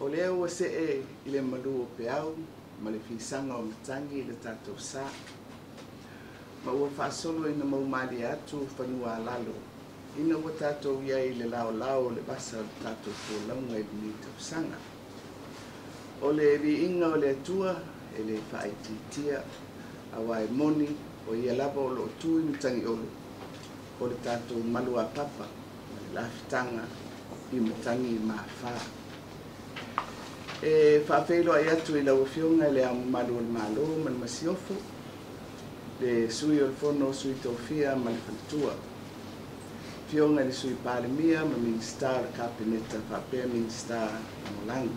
O lea ua see i le malu o peau ma le fisaga o matagi i le tatou sa, ma ua faasolo ina maumalie atu fanua a lalo ina ua tatou i ai i le laolao o le vasa o le tatou folauga i lenei tausaga. O le viiga o le Atua e le faaitiitia, aua e moni o ia lava o loo tu i matagiolo, o le tatou maluapapa ma le lafitaga i matagi mafā. E faafeiloai atu i lau Afioga i Le Ao Mamalu o le Malo ma le Masiofo, le Sui o le Fono o Sui Tofia ma le Faletua, Afioga i le Sui Palemia ma Minisita o le Kapeneta faapea Minisita Lagolago.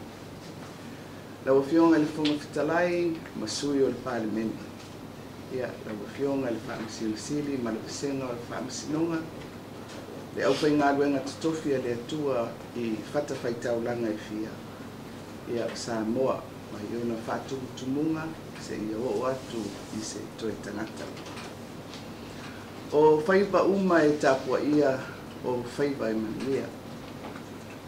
Lau Afioga i le Fofoga Fetalai ma sui o le Palemene. Ia, lau Afioga i le Faamasino Sili ma le Vasega o le Faamasinoga, le aufaigaluega totofi a le Atua i fatafaitaulaga e fia ia o Samoa mai ona faatumutumuga seia oo atu i se toe tagata. O faiva uma e tapuaia, o faiva e manuia.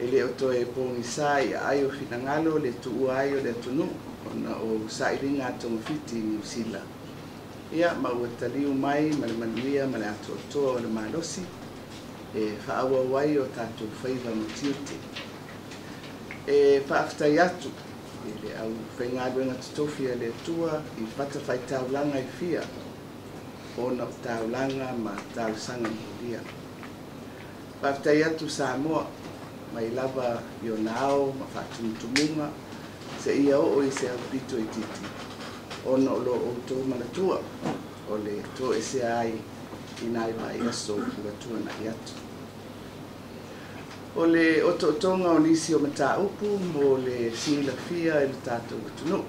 E le o toe pogisa i aai o finagalo le tuua ai o le atunuu ona o sailiga togafiti i Niu Sila. Ia, ma ua taliu mai ma le manuia ma le atoatoa o le malosi e faaauau ai o tatou faiva ma tiute. E faafetai atu i le aufaigaluega totofi a le Atua i fatafaitaulaga e fia ona o taulaga ma talosaga molia. Faafetai atu Samoa mai lava i ona ao ma faatumutumuga seia oo i se aupito itiiti ona o lo outou manatua o le toesea ai i nai vaiaso ua tuanai atu. O le otootoga o nisi o mataupu mo le silafia e le tatou atunuu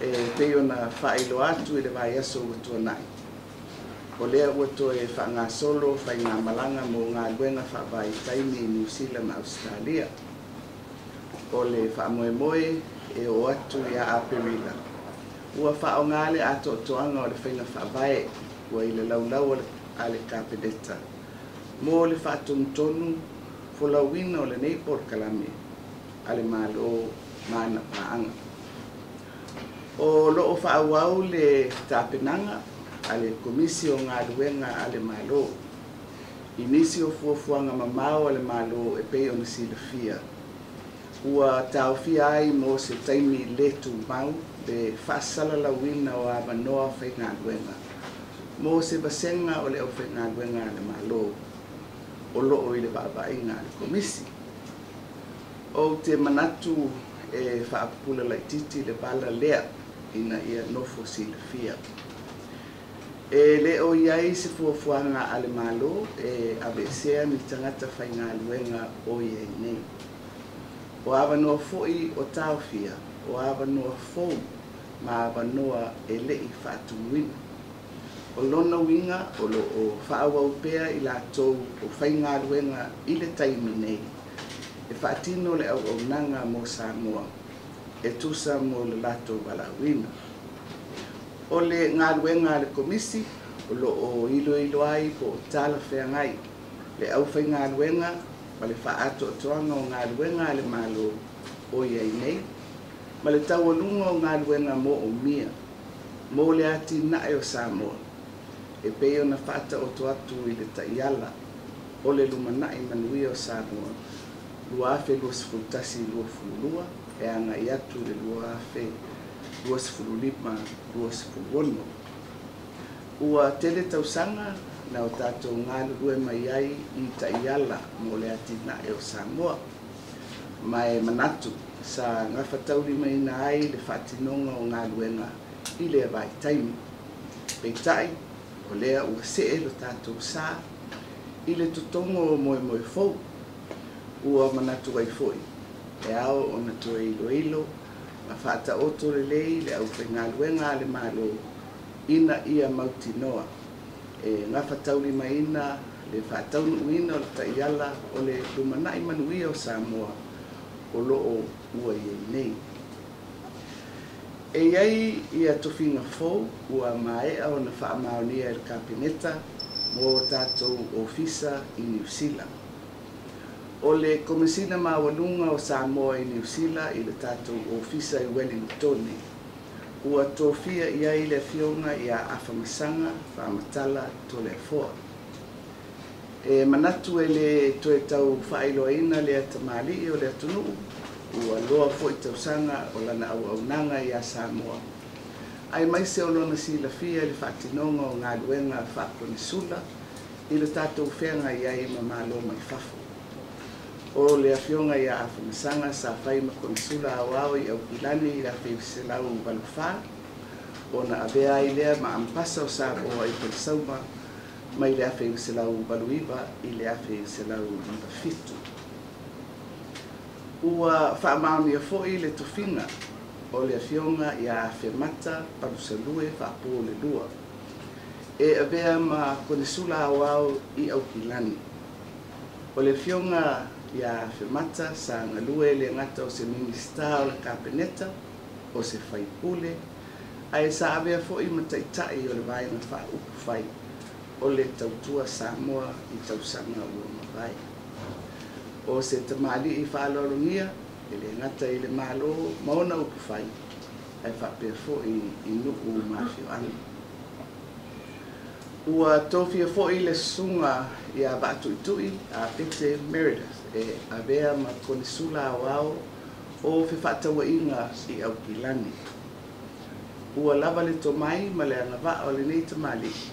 e pei ona faailoa atu i le vaiaso ua tuanai, o lea ua toe faagasolo faigamalaga mo galuega faavaitaimi i Niu Sila ma Ausetalia. O le faamoemoe e oo atu ia Aperila ua faaaoga le atoatoaga o le faiga faavae ua i le laulau a le Kapeneta mo le faatonutonu folauina o lenei polokalame a le Malo ma ana paaga. O loo faaauau le tapenaga a le Komisi o Galuega a le Malo i nisi o fuafuaga mamao a le Malo e pei ona silafia ua taofia ai mo se taimi le tumau le faasalalauina o avanoa faigaluega mo se vasega o le aufaigaluega a le Malo o loo i le vaavaaiga a le Komisi. Ou te manatu e faapupula laitiiti le vala lea ina ia nofo silafia. E le o i ai se fuafuaga a le Malo e aveesea ni tagata faigaluega o i ai nei. O avanoa foi o taofia, o avanoa fou ma avanoa e lei faatumuina. O lona uiga o loo faaauau pea i latou o faigaluega i le taimi nei e faatino le auaunaga mo Samoa e tusa mo le latou valaauina. O le galuega a le Komisi o loo iloilo ai po o talafeagai le aufaigaluega ma le faaatoatoaga o galuega a le Malo o i ai nei ma le taualuga o galuega moomia mo le atinae o Samoa e pei ona faataoto atu i le taiala o le Lumanai Manuia o Samoa 2021-2022 e agai atu i le 2025-2026. Ua tele tausaga na o tatou galulue mai ai i taiala mo le atinae o Samoa, ma e manatu sa gafataulimaina ai le faatinoga o galuega i lea vaitaimi. Peitai, o lea ua see lo tatou sa i le totogo o moemoe fou, ua manatu ai foi e ao ona toe iloilo ma faataoto lelei le aufaigaluega a le Malo ina ia mautinoa e gafataulimaina le faataunuuina o le taiala o le Lumanai Manuia o Samoa o loo ua i ai nei. E i ai ia tofiga fou ua maea ona faamaonia e le Kapeneta mo tatou ofisa i Niu Sila. O le Komesina Maualuga o Samoa i Niu Sila i le tatou Ofisa i Welingtone, ua tofia i ai le Afioga ia Afamasaga Faamatala Toleafoa. E manatu e lē toe tau faailoaina lea tamalii o le atunuu, ua loa fo'i tausaga o lana auaunaga iā Samoa, aemaise o lona silafia i le faatinoga o galuega faakonesula i le tatou feagai ai ma malo mai fafo. O le Afioga ia Afamasaga sa fai ma Konesula Aoao i Aukilani i le 1984, ona avea ai lea ma Amepasa o Samoa i Falesauma mai le 1989 i le 1997. Ua faamaonia fo'i le tofiga o le Afioga ia Afemata Palusalue Faapulelua e avea ma Konesula Aoao i Aukilani. O le Afioga ia Afemata sa galue le gata o se Minisita o le Kapeneta, o se faipule, ae sa avea fo'i ma Taitai o le Vaega Faaupufai o le Tautua Samoa i tausaga ua mavae. O se tamalii faaaloalogia e lē gata i le Malo ma ona upufai, ae faapea fo'i i nuu ma afioaga. Ua tofia fo'i le Susuga ia Vaatuitui Apete Meredith e avea ma Konesula Aoao o Fefaatauaiga i Aukilani. Ua lava le tomai ma le agavaa o lenei tamalii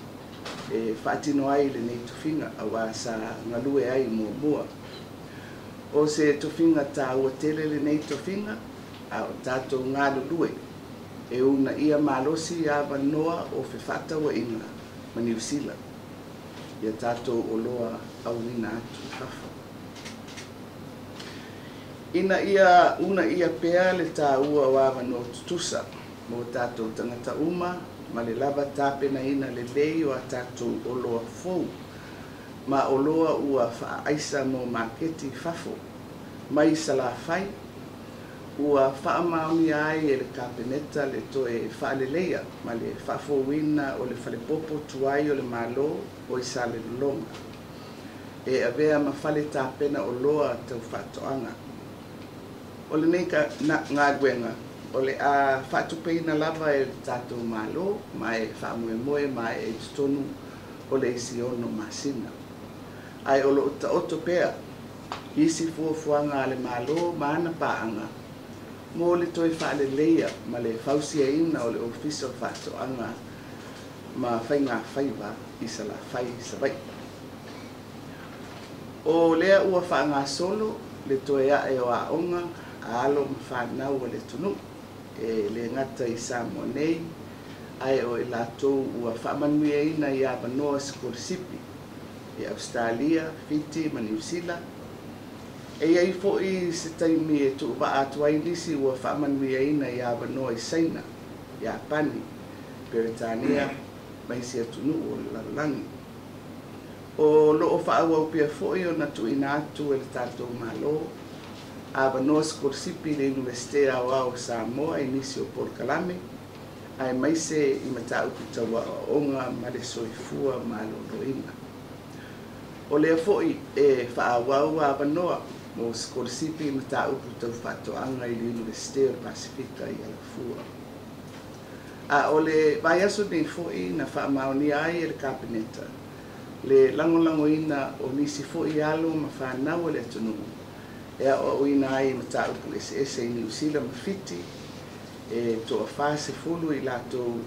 e faatino ai lenei tofiga, auā sa galue ai muamua. O se tofiga tāua tele lenei tofiga, a o tatou galulue e uunaia malosi avanoa o fefaatauaiga ma Niu Sila ia tatou oloa auina atu i fafo. Ina ia uunaia pea le tāua o avanoa tutusa mo tatou tagata uma ma le lava tapenaina lelei o a tatou oloa fou ma oloa ua faaaisa mo maketi i fafo mai Salafai, ua faamaonia ai e le Kapeneta le toe faaleleia ma le faafouina o le falepopo tuai o le Malo o i Salelologa e avea ma fale tapena oloa tau faatoaga. O lenei galuega o le a faatupeina lava e le tatou Malo, ma e faamoemoe maea i totonu o le isi 6 masina. Ae o loo taoto pea isi fuafuaga a le Malo ma ana paaga mo le toe faaleleia ma le fausiaina o le Ofisa o Faatoaga ma Faiga Faiva i Salafai, Savaii. O lea ua faagasolo le toe ae o aoga a alo ma fanau o le atunuu e lē gata i Samoa nei, ae o i latou ua faamanuiaina i avanoa sikolasipi i Ausetalia, Fiti ma Niu Sila. E iai fo'i se taimi e tuuvaa atu ai nisi ua faamanuiaina i avanoa i Saina, Iapani, Peretania ma isi atunuu o le lalolagi. O loo faaauau pea fo'i ona tuuina atu e le tatou Malo avanoa sikolasipi i le Iunivesite Aoao o Samoa i nisi o polokalame, aemaise i mataupu tau aoaoga ma le soifua maloloina. O lea fo'i e faaauau avanoa mo sikolasipi i mataupu tau faatoaga i le Iunivesite o le Pasifika i Alafua. A o le vaiaso nei fo'i na faamaonia ai e le Kapeneta le lagolagoina o nisi fo'i alo ma fanau o le atunuu e aoaoina ai i mataupu eseese i Niu Sila ma Fiti, e toa-40 i latou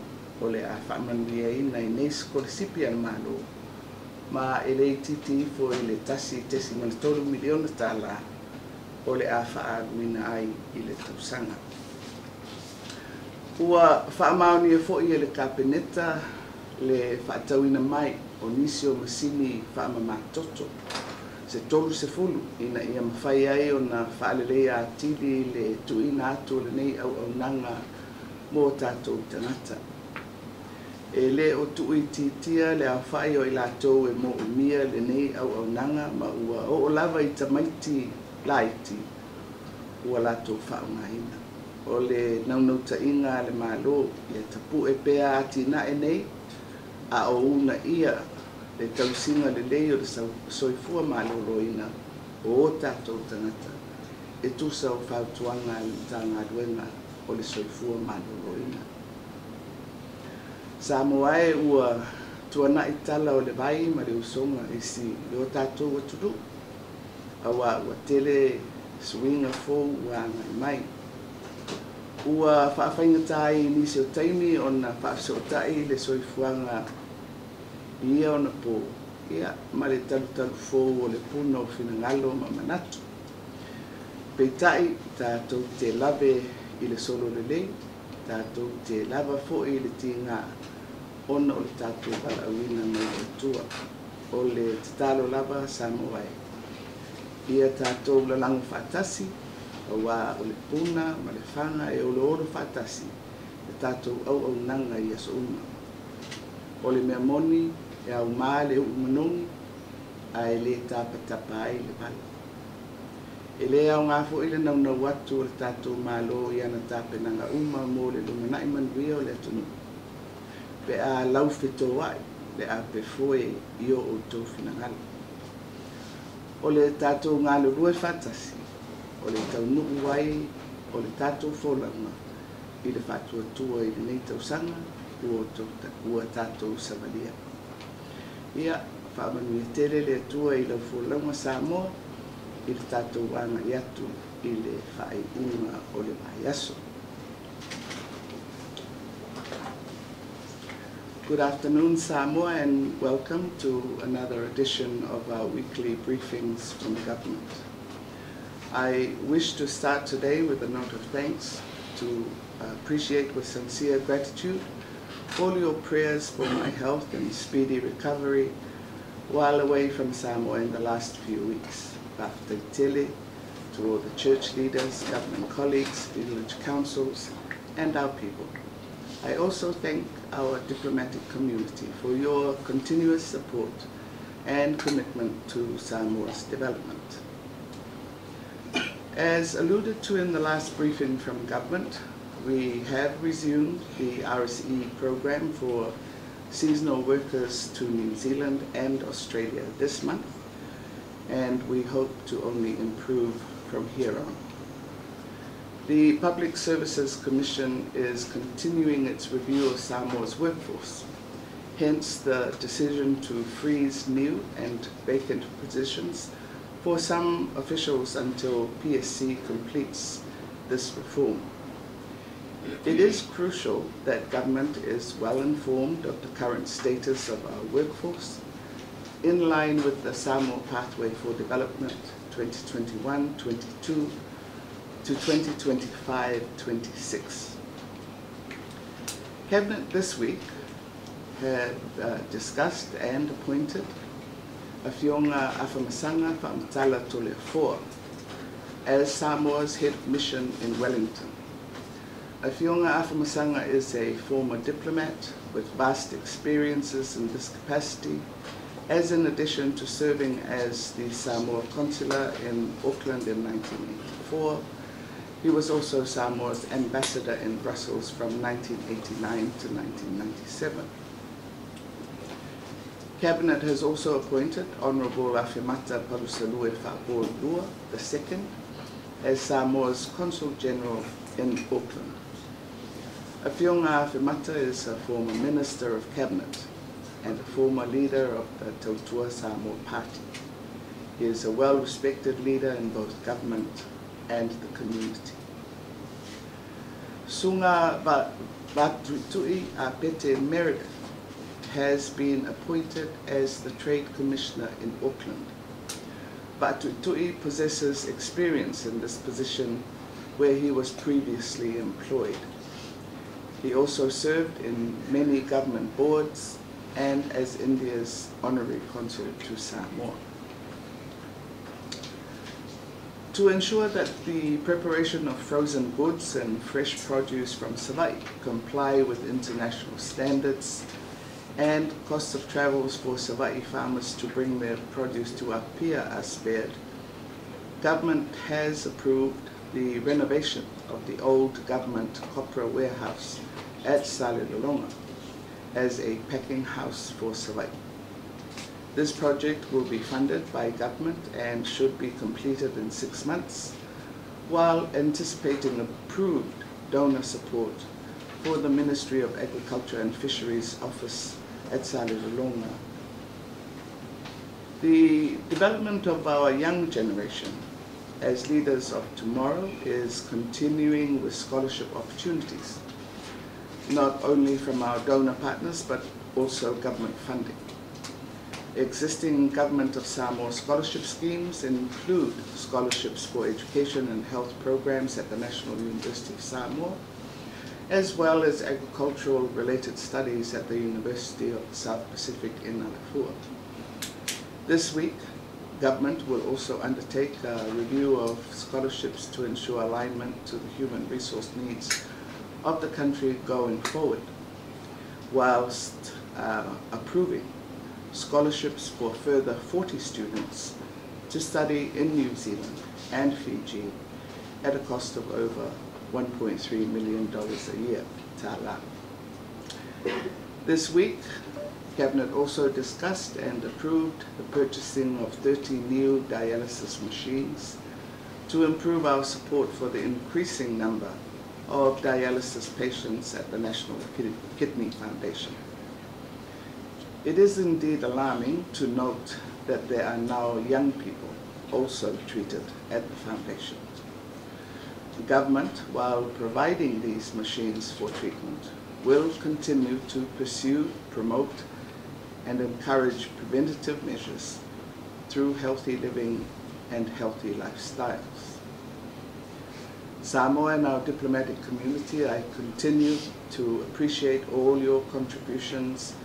o le a faamanuiaina i nei sikolasipi a le Malo, ma e lē itiiti ifo i le $1.3 miliona tālā o le a faaaluina ai i le tausaga. Ua faamaonia fo'i e le Kapeneta le faatauina mai o nisi o masini faamamatoto se 30 ina ia mafai ai ona faaleleia atili le tuuina atu o lenei auaunaga mo tatou tagata. E lē o tuuitiitia le aofai o i latou e moomia lenei auaunaga, ma ua oo lava i tamaiti laiti ua latou faaaogaina. O le naunautaiga a le Malo ia tapu'e pea atinae nei a o uunaia le tausiga lelei o le soifua maloloina o o tatou tagata e tusa o fautuaga a le Matagaluega o le Soifua Maloloina. Samoa e, ua tuana'i tala o le vai ma le usoga i si o tatou atunuu, auā ua tele suiga fou ua agai mai. Ua faafaigata ai i nisi o taimi ona faafesootai le soifuaga i ia ona pō, ia ma le talutalu fou o le puna o finagalo ma manatu. Peitai, tatou te lave i le solo lelei, tatou te lava foi i le tigā ona o le tatou valaauina mai le Atua. O le tatalo lava Samoa e, ia tatou lalago faatasi, auā o le puna ma le faga e oloolo faatasi le tatou auaunaga i aso uma. O le mea moni, e aumā le u'u manogi ae lē tapatapa ai le vala. E lē aogā foi le naunau atu o le tatou Malo i ana tapenaga uma mo le lumanai manuia o le atunuu pe a laufetoa'i le apefoe i o outou finagalo. O le tatou galulue faatasi o le taunuu ai o le tatou folauga i le faatuatua i lenei tausaga ua tatou savalia. Ia faamanuia tele le Atua i lau folauga Samoa i le tatou agai atu i le faaiuga o le vaiaso. Good afternoon, Samoa, and welcome to another edition of our weekly briefings from government. I wish to start today with a note of thanks to appreciate with sincere gratitude all your prayers for my health and speedy recovery while away from Samoa in the last few weeks. Faafetai tele to all the church leaders, government colleagues, village councils, and our people. I also thank our diplomatic community for your continuous support and commitment to Samoa's development. As alluded to in the last briefing from government, we have resumed the RSE program for seasonal workers to New Zealand and Australia this month, and we hope to only improve from here on. The Public Services Commission is continuing its review of Samoa's workforce, hence the decision to freeze new and vacant positions for some officials until PSC completes this reform. It is crucial that government is well informed of the current status of our workforce, in line with the Samoa Pathway for Development 2021-22 to 2025-26. Cabinet this week have discussed and appointed Afioga Afamasaga Faamatala Toleafoa as Samoa's head of mission in Wellington. Afioga Afamasaga is a former diplomat with vast experiences in this capacity, as in addition to serving as the Samoa consular in Auckland in 1984, he was also Samoa's ambassador in Brussels from 1989 to 1997. Cabinet has also appointed Honourable Afemata Palusalue Faapo Lua II as Samoa's Consul General in Auckland. Afioga Afemata is a former Minister of Cabinet and a former leader of the Tautua Samoa Party. He is a well-respected leader in both government and the community. Suga Vatuitui Apete Meredith has been appointed as the Trade Commissioner in Auckland. Vatuitui possesses experience in this position where he was previously employed. He also served in many government boards and as India's honorary consul to Samoa. To ensure that the preparation of frozen goods and fresh produce from Savaii comply with international standards and costs of travels for Savaii farmers to bring their produce to Apia are spared, government has approved the renovation of the old government copra warehouse at Salelologa as a packing house for Savaii. This project will be funded by government and should be completed in 6 months, while anticipating approved donor support for the Ministry of Agriculture and Fisheries office at Salelologa. The development of our young generation as leaders of tomorrow is continuing with scholarship opportunities, not only from our donor partners but also government funding. Existing Government of Samoa scholarship schemes include scholarships for education and health programs at the National University of Samoa, as well as agricultural related studies at the University of the South Pacific in Alafua. This week, government will also undertake a review of scholarships to ensure alignment to the human resource needs of the country going forward, whilst approving scholarships for further 40 students to study in New Zealand and Fiji at a cost of over $1.3 million a year. Ta'ala. This week, Cabinet also discussed and approved the purchasing of 30 new dialysis machines to improve our support for the increasing number of dialysis patients at the National Kidney Foundation. It is indeed alarming to note that there are now young people also treated at the foundation. The government, while providing these machines for treatment, will continue to pursue, promote, and encourage preventative measures through healthy living and healthy lifestyles. Samoa and our diplomatic community, I continue to appreciate all your contributions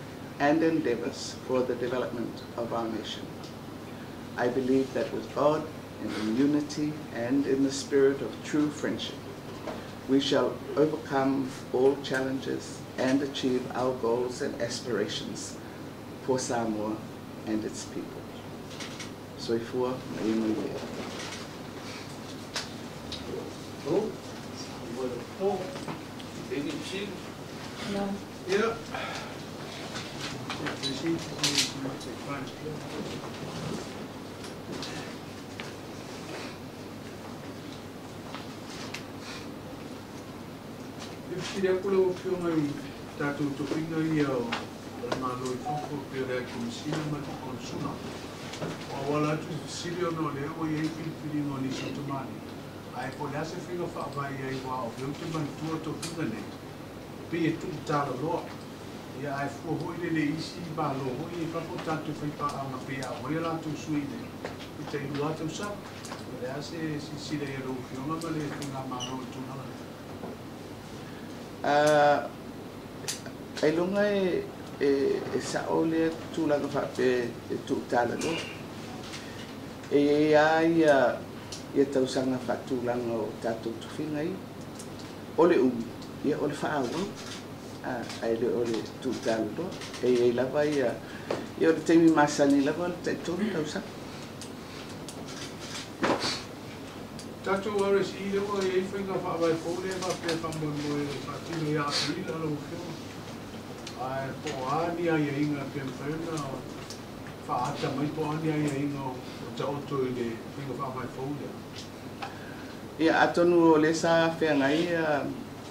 and endeavors for the development of our nation. I believe that with God and in unity and in the spirit of true friendship, we shall overcome all challenges and achieve our goals and aspirations for Samoa and its people. Soifua ma'imanuia. No. Yeah. Ia ai fua hoi le isi ba lo hoi e papo tātou whaipaanga pea hoi a rātou sui nei. I te iru ātou sa, le ase sisira i rau whionga ma le whinga māro i tūnanga. Ai lunga e sao lea tūlanga whaape e tūtala loa. E ia ia tausanga whaatūlanga o tātou tuwhinga i. O le umi, ia o le whaawau. Ai le o le tūtala loa. E ia lava ia o le teimi masani lava o le taitonu tausaga. Tātou RSE lewa e whainga whaawai fōle wha pē whamoemoe whaatino ia Aprila lau whionga. Ai po āni ai inga pē mwhaina whaata mai po āni ai inga o taoto i le whainga whaawai fōle. Ia atonu o le sa whenga ia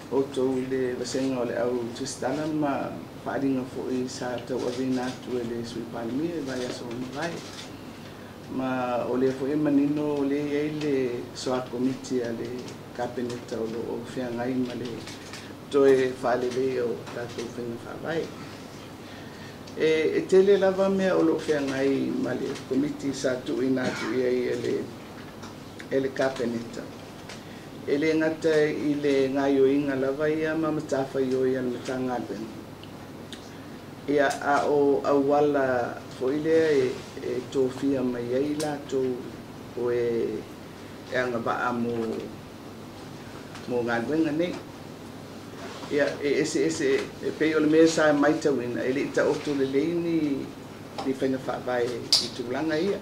o tau le vasenga o le au tusitala ma whaaringa foi sa tau awina atu e le sui palemia e vai aso mawai. Ma o le foi manino o le iai le soa komiti a le kapeneta o lo o whengai ma le toe whaalelei o tātou whenga whaawai. E tele lava mea o lo whengai ma le komiti sa tuina atu ia i e le kapeneta. E le ngata i le ngaioinga lava ia ma matawha i oi ana matangāluenga. Ia a o awala foi lea e tōwhia mai ai lātou o e anga vaa mō ngāluenga nei. Ia e ese ese e pei o le mea sa maitauina e le ita oto le leini ni whainga whaavae i tūlanga ia.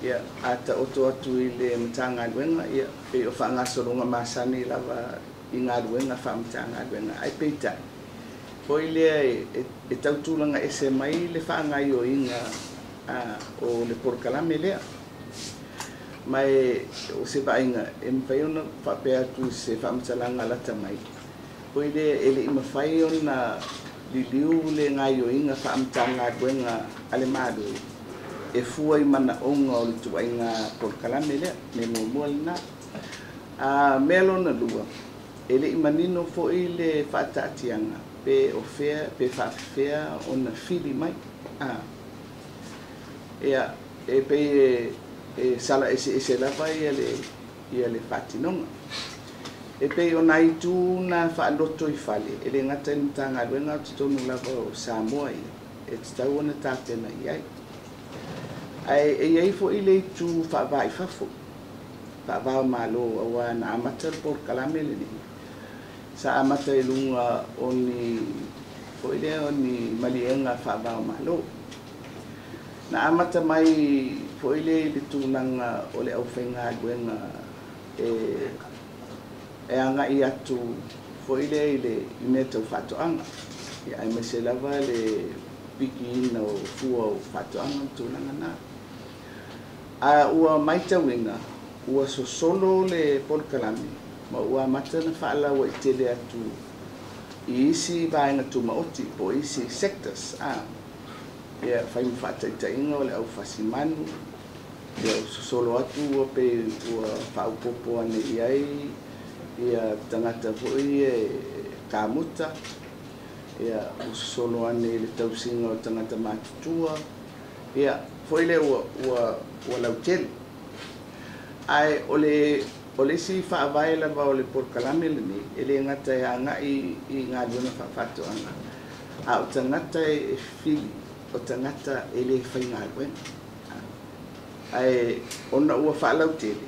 Ia a ta oto atu i le matangāluenga ia pei o whaangasolonga masani lava i ngāluenga whaamatangāluenga ai peitai. Foi lea e tautulanga ese mai le whaangai o inga o le polokalame lea. Ma e o se vaaiga e mafai ona faapea atu se faamatalaga lata mai, foi lea e le'i mafai ona liliu le gaioiga faamatagaluega a le Malo e fua i manaoga o le ituaiga polokalame lea, me muamua lena. Mea lona lua, e le'i manino fo'i le faataatiaga pe o fea pe faafefea ona fili mai. Ia, e pei e sala eseese lava ia le faatinoga. E pei o nai itu na faaloto i fale, e le gata i le Matagaluega o totonu lava o Samoa ia, e tatau ona tapena i ai. Ae e i ai fo'i le itu faavā i fafo, faavā o Malo, auā na amata le polokalame lenei. Sa amata i luga o ni foi lea o ni maliega faavā o Malo. Na amata mai foi lea i le tulaga o le aufaigaluega e agai atu foi lea i le i mea tau faatoaga. Ia aemaise lava le pikiina o fua o faatoaga ma tulaga na. A ua matauina, ua sosolo le polokalame ma ua amata na faalauaitele atu i isi vaega tumaoti po o isi sectors. Ia fai ma faataitaiga o le aufasimanu, ia ua sosolo atu ua pei ua faaopoopo ane i ai ia tagata foi e kamuta, ia ua sosolo ane i le tausiga o tagata matutua, ia foi lea ua lautele. Ae o le isi faavae lava o le polokalame lenei, e le gata e agai i galuega faafaatoaga, a o tagata e fili o tagata e le faigaluega. Ae ona ua faalautele,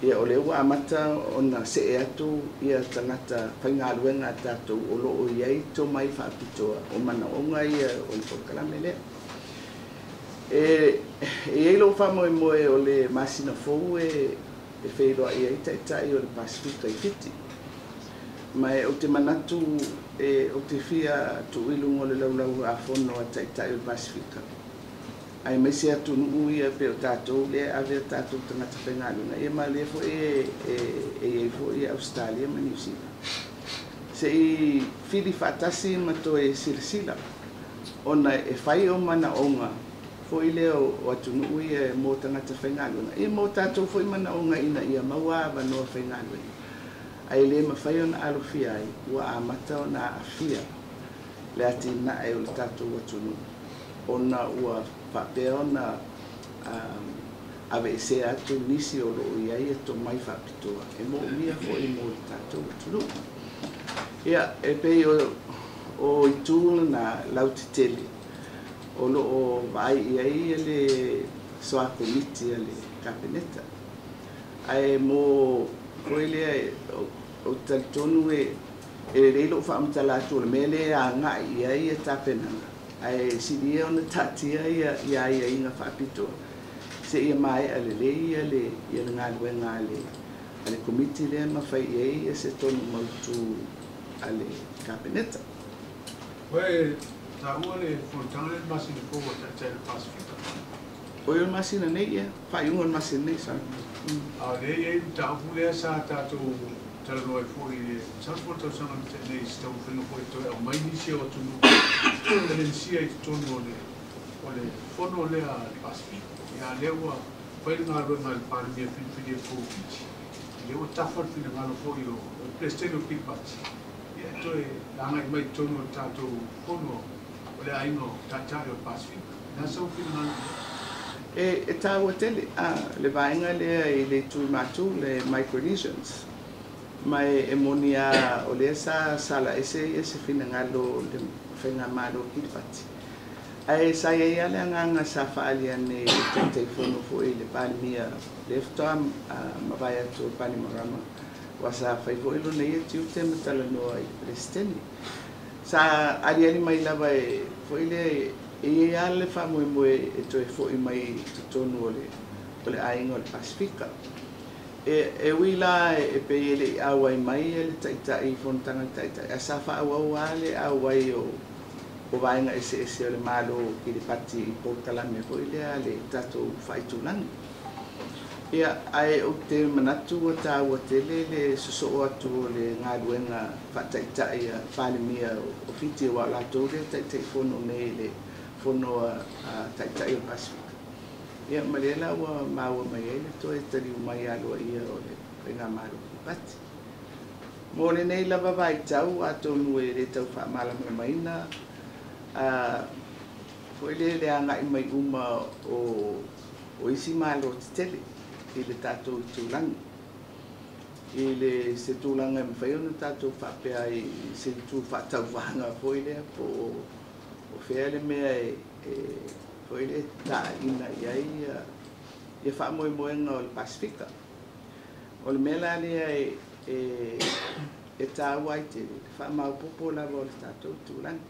ia o lea ua amata ona see atu ia tagata faigaluega a tatou o lo o i ai tomai faapitoa o manaoga ia o le polokalame lea. E i ai lou faamoemoe o le masina fou e feiloai ai taitai o le Pasefika i Fiti. Ma e ou te manatu e ou te fia tuu i luga o le laulau a fono a taitai o le Pasefika. Aemaise atunuu ia pei o tatou lea e ave a tatou tagata faigaluega, ia ma lea foi e i ai foi Ausetalia ma Niu Sila. Se i fili faatasi ma toe silasila, ona e fai o manaoga foi lea o atunuu ia mo tagata faigaluega, ia mo tatou foi manaoga ina ia maua avanoa faigaluega. Ae le mafai ona alofia ai, ua amata ona aafia le atinae o le tatou atunuu, ona ua faapea ona aveesea atu nisi o lo o i ai tomai faapitoa e moomia foi mo le tatou atunuu. Ia, e pei o itu lena lautetele o lo o vaai i ai le soa komiti a le Kapeneta. Ae mo foi lea o talitonu e lelei lou faamatala atu o le mea lea e agai i ai ia tapenaga, ae silia ona taatia ia aiaiga faapitoa seia maea lelei ia le galuega a le komiti lea ma fai i ai se tonu mautu a le Kapeneta. Ua taua le fonotaga le masina fou a taitai le Pasefika. O le masina nei, ia, faaiuga o le masina nei, sorry. A o lea e i ai mataupu lea sa tatou talanoa ai foi i le masalo po o le tausaga na tea nei i se taumafaiga foi e toe aumai nisi o atunuu Polenesia i totonu o le fono lea a le Pasefika. Ia lea ua fai le galuega a le Palemia filifilia fou Fiti. Lea ua tafa le finagalo foi o le Peresetene o Kiribati. Ia e toe agai mai i totonu o le tatou fono o le aiga o taitai o le Pasefika. Na sau finagalo. E taua tele le vaega lea i le itu matu, le Micronesians. Ma e moni a o lea sa sala ese ia se finagalo le faigamalo Kiribati. Ae sa i ai lava le agaga sa faaali ane i le Taitaifono foi le Palemia lea faatoa mavae atu o Bainimarama, ua sa fai foi lona ia tiute ma talanoa i le Peresetene. Sa aliali mai lava e foi lea e i ai lava le faamoemoe e toe foi mai i totonu o le aiga o le Pasefika. E ui la e pei e le i auai mai le taitai i fonotaga a le taitai, ae sa faaauau lava le auai o o vaega eseese o le Malo o Kiripati i polokalame foi lea a le tatou faaitulagi. Ia, ae ou te manatu ua taua tele le sosoo atu o le galuega faataitai a Palemia o Fiti, aua o latou lea e Taitaifono nei i le Fono a Taitai o le Pasefika. Ia, ma lea la ua maua mai ai le toe taliu mai aloaia o le Faigamalo Kiripati. Mo lenei lava vaitau, atonu e le tau faamalamalamaina foi lea le agai mai uma o isi malo tetele i le tatou itulagi, i le se tulaga e mafai ona tatou faapea ai i se itu faatauvaga foi lea po o fea le mea e foi lea taina i ai ia faamoemoega o le Pasefika. O le mea la lea e taua ai tele le faamaopoopo lava o le tatou itulagi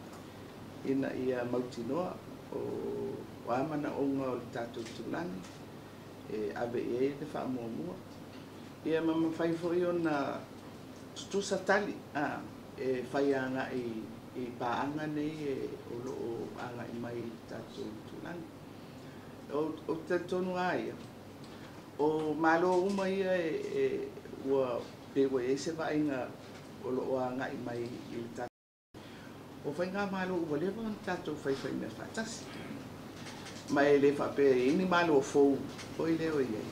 ina ia mautinoa o a manaoga o le tatou itulagi e ave i ai le faamuamua. Ia ma mafai foi ona tutusa tali e fai agai i paaga nei o lo o agai mai i le tatou itulagi. O te talitonu lava ia, o malo uma ia e ua pei ua i ai se vaaiga o lo o agai mai i le tatou. O faigamalo ua leva ona tatou faifaimea faatasi. Ma e le faapea e i ai ni malo fou foi lea o i ai.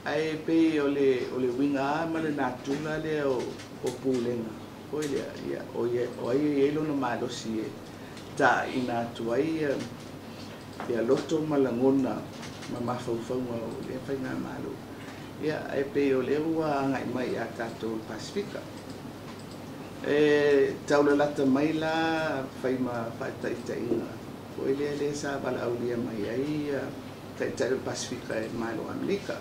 Ae pei o le uiga lava ma le natura lea o pulega foi lea, ia, o ai e i ai lona malosi e taina atu ai ia loto ma lagona ma mafaufauga o lea faigamalo. Ia, ae pei o lea ua agai mai ia tatou le Pasefika. E taulalata mai la fai ma faataitaiga foi lea lea sa valaaulia mai ai taitai o le Pasefika e le Malo o Amerika.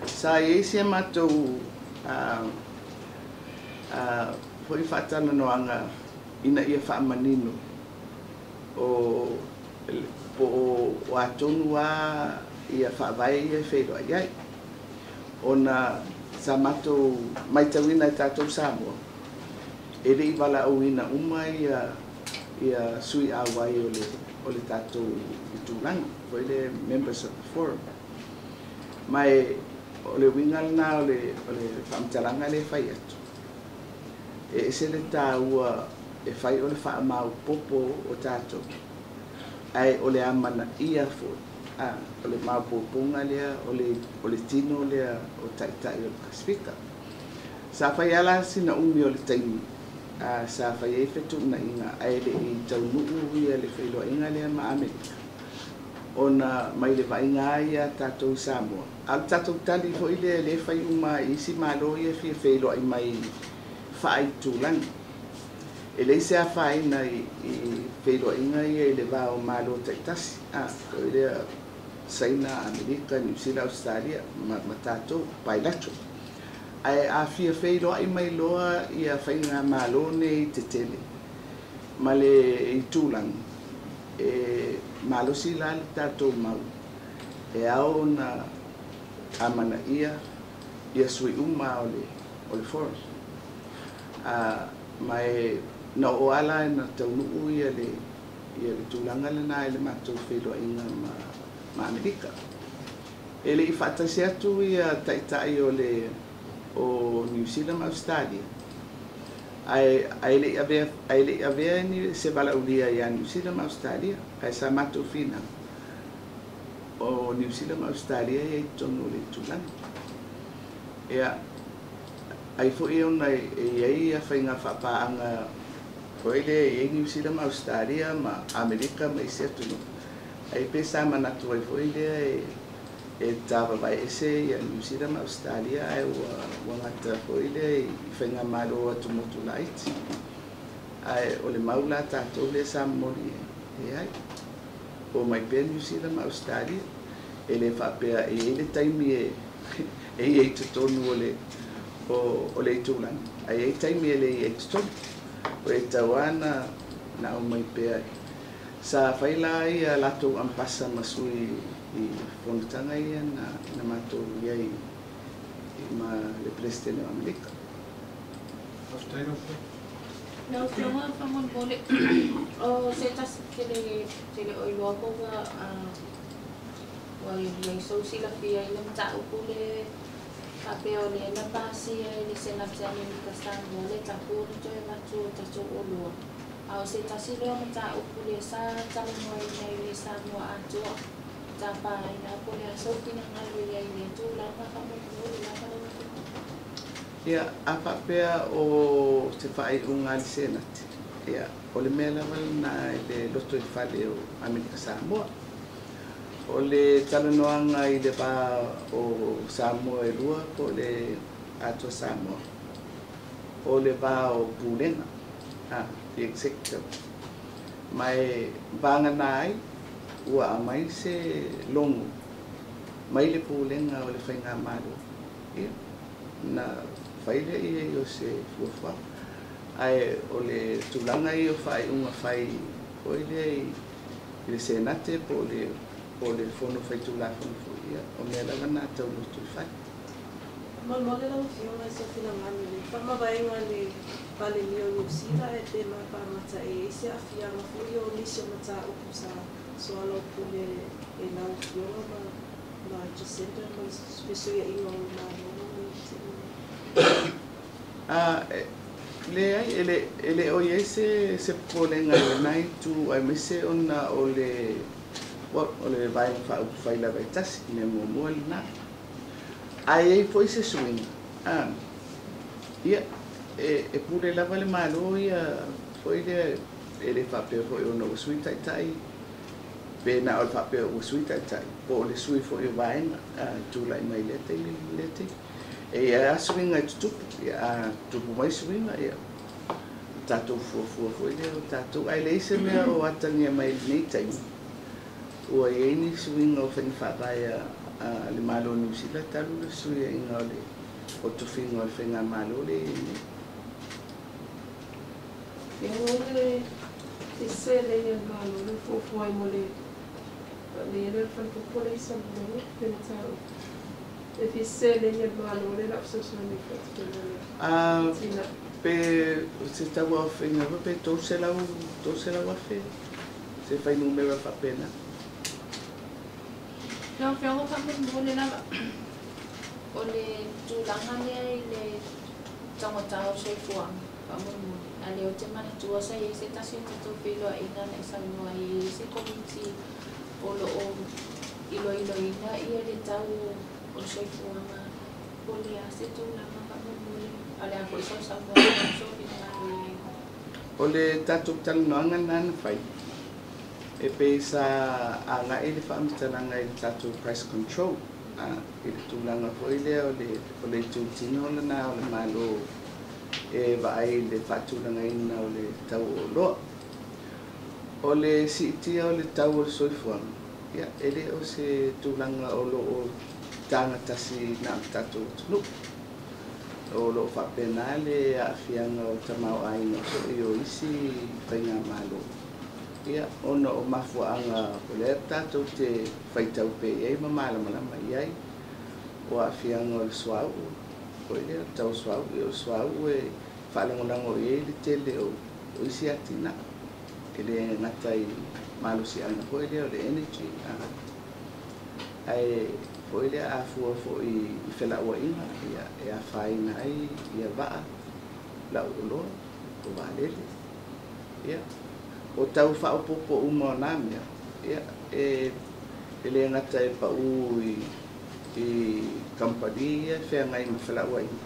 Sa i ai si a matou foi faatalanoaga ina ia faamanino o po o atonu lava ia faavae ia e feiloai ai. Ona sa matou matauina e tatou Samoa, e le i valaauina uma ia sui auai o le tatou itulagi, foi le members of the forum. Ma o le uiga lena o le faamatalaga lea e fai atu. E ese le taua e fai o le faamaopoopo o tatou, ae o le amanaia foi, o le maopoopoga lea, o le tino lea o taitai o le Pasefika. Sa fai ala sina umi o le taimi, sa fai ai fetuunaiga, ae le i taunuu ia le feiloaiga lea ma Amerika, ona mai le vaaiga ai ia tatou Samoa. A o le tatou tali foi lea le fai uma i isi malo ia fia feiloai mai faaitulagi. E leai se afaina i feiloaiga ia i le va o malo taitasi, foi lea Saina, Amerika, Niu Sila, Australia ma tatou bilateral. Ae a fia feiloai mai loa ia faigamalo nei tetele ma le itulagi, e malosi la le tatou mau e ao ona amanaia ia sui uma o le forum. Ma e na oo ala na taunuu ia le tulaga lena i le matou feiloaiga ma Amerika. E le i faatasi atu ia taitai o Niu Sila ma Australia, ae le i avea ni se valaaulia ia Niu Sila ma Australia, ae sa matou finau o Niu Sila ma Australia ia i totonu o le itulagi. Ia, ai foi ona e i ai ia faiga faapaaga foi lea e i ai Niu Sila ma Australia ma Amerika ma isi atunuu. Ai pe sa manatu ai foi lea e tavavae ese ia Niu Sila ma Australia, ae ua gata foi lea i faigamalo atumotu laiti. Ae o le mau la tatou lea sa momoli e ai. O mai pea Niu Sila ma Australia, e le faapea e i ai le taimi e i ai totonu o le itulagi. Ae i ai taimi e le i ai totonu. O e tau lava na aumai pea. Sa fai la ia latou ampasa ma sui i fonotaga ia na matou i ai ma le Peresetene o Amerika. Faafetai lau Afioga. Lau Afioga faamolemole, o se tasi tele tele o iloa po ua ua i ai sou silafia i le mataupu le faapea o lea na pasia i le Senate a Amerika Samoa le tapu ona toe avatu o tatou oloa. A o se tasi lea o mataupu lea sa talanoaina i le Samoa atoa tapaina po o le a sou finagalo i ai i lea tulaga faamolemole lava lau Afioga. Ia, a faapea o se faaiuga a le Senate, ia, o le mea lava lena i le loto i le fale o Amerika Samoa. O le talanoaga i le va o Samoa e lua po o le Atoa Samoa, o le va o pulega, the executive. Ma e vagana ai ua aumai se logo mai le pulega o le faigamalo, ia, na fai lea i ai o se fuafuaga. Ae o le tulaga ia o faaiuga fai foi lea i le Senate po o le Fono Faitulafono foi, ia, o mea lava na tau loto i fale. Molemole lau Afioga i se finagalo i le faamavaega a le Palemia o Niu Sila e pe mapaamata e i ai se aafiaga foi o nisi o mataupu sa soalaupule e lau Afioga ma Jacinda ma le fesuiaiga o le Malo ma le tino. Leai, e le o i ai se popolega i lenai itu aemaise ona o le o le vaega faaupufai lava e tasi, mea muamua lena. Ae i ai foi se suiga, ia, e pule lava le Malo ia foi lea, e le faapea foi ona ua sui taitai, pe na o le faapea ua sui taitai, po o le sui foi o vaega tulai mai lea taimi lea taimi. E i ai lava suiga e tutupu, ia, a tutupu mai suiga, ia, tatou fuafua foi lea o tatou. Ae leai se mea o atagia mai i lenei taimi, ua i ai ni suiga o faiga faavae a le Malo o Niu Sila talu le fesuiaiga o le o tofiga o le faigamalo le i ai nei. Ia o le seleni a le Malo le fuafua ai mo le le le faletupe le i Samoa pe na tau. E fi seleni a le Malo le la fesoasoani faatupega le tina. Pe se tauaofiga foi pe 300,000 se fuainumera faapena. Lau Afioga faamolemole lava, o le tulaga lea i le taugata o le soifuaga faamolemole. A lea ou te manatua sa i ai se tasi o tatou feiloaiga na i saunoa ai e i ai se komiti o loo iloiloina ia le tau o le soifuaga po o le a se tulaga faamolemole. A o le a foi sau saunoaga ma sou finagalo i ai. O le tatou talanoaga lena na fai, e pei sa agai le faamatalaga i le tatou price control, i le tulaga foi lea o le itutino lena o le Malo e vaai i le faatulagaina o le tau o oloa. O le siitia o le tau o le soifuaga, ia, e le o se tulaga o loo tagatasi na o le tatou atunuu. O loo faapena le aafiaga o tamaoaiga foi o isi faigamalo. Ia, ona o mafuaaga o lea tatou te faitau pea i ai ma malamalama i ai, o aafiaga o le suauu, foi lea, le tau suauu, ia o le suauu e faalagolago i ai le tele o isi atinae. E le gata i malosiaga foi lea o le energy, ae foi lea afua foi i felauaiga, ia, e afaina ai ia vaa, lau oloa, o vaalele. Ia, o tau faaopoopo uma o na mea, ia, e le gata e pau i kamupani ia e feagai ma felauaiga.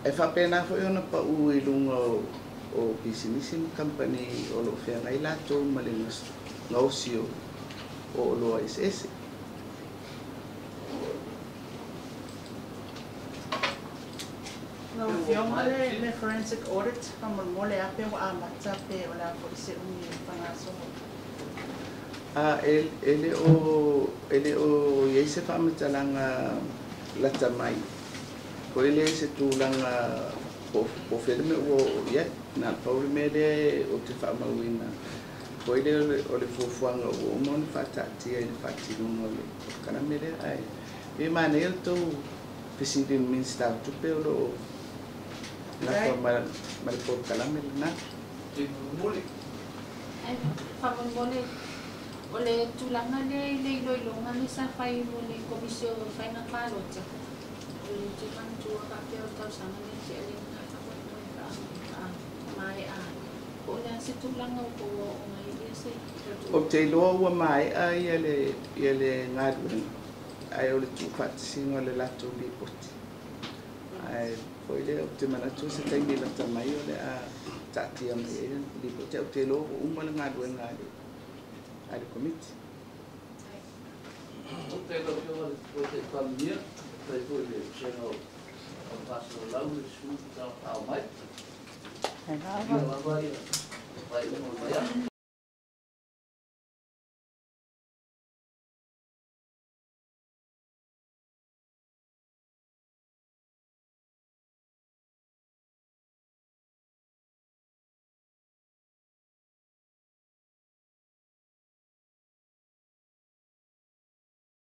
E faapena foi ona pau i luga o pisinisi ma kamupani o loo feagai latou ma le gaosi o oloa eseese. Lau Afioga le forensic audit faamolemole a pe ua amata pe o le a foi se umi e faagasolo. E le o i ai se faamatalaga lata mai. Foi lea i se tulaga po o fea le mea ua oo i ai. Na o le pau le mea lea ou te faamauina. Foi lea o le fuafuaga ua uma ona faataatia i le faatinoga o le polokalame lea. Ae e manaia le tou fesili i le Minisita o Tupe o loo Nafa ma le polokalame lena. Ae faamolemole o le tulaga lea i le iloiloga le sa fai mo le komisi o faiga palota o le te manatua faapea o le tausaga le tea le na faamoemoe faamae'a ai po o le a se tulaga o tou aooga ai ia se. Ou te iloa ua mae'a ia le ia le galuega ae o le tuufaatasiga o le latou lipoti ae foi lea ou te manatu o se taimi lata mai o le a taatia mai ai le lipoti ae ou te iloa ua uma le galuega a le a le Komiti. Faafetai i lau Afioga i le Palemia, faafetai foi i le vasega o le faasalalau le sui usufono sa faaoo mai. Manuia lava faaiuga o le vaiaso.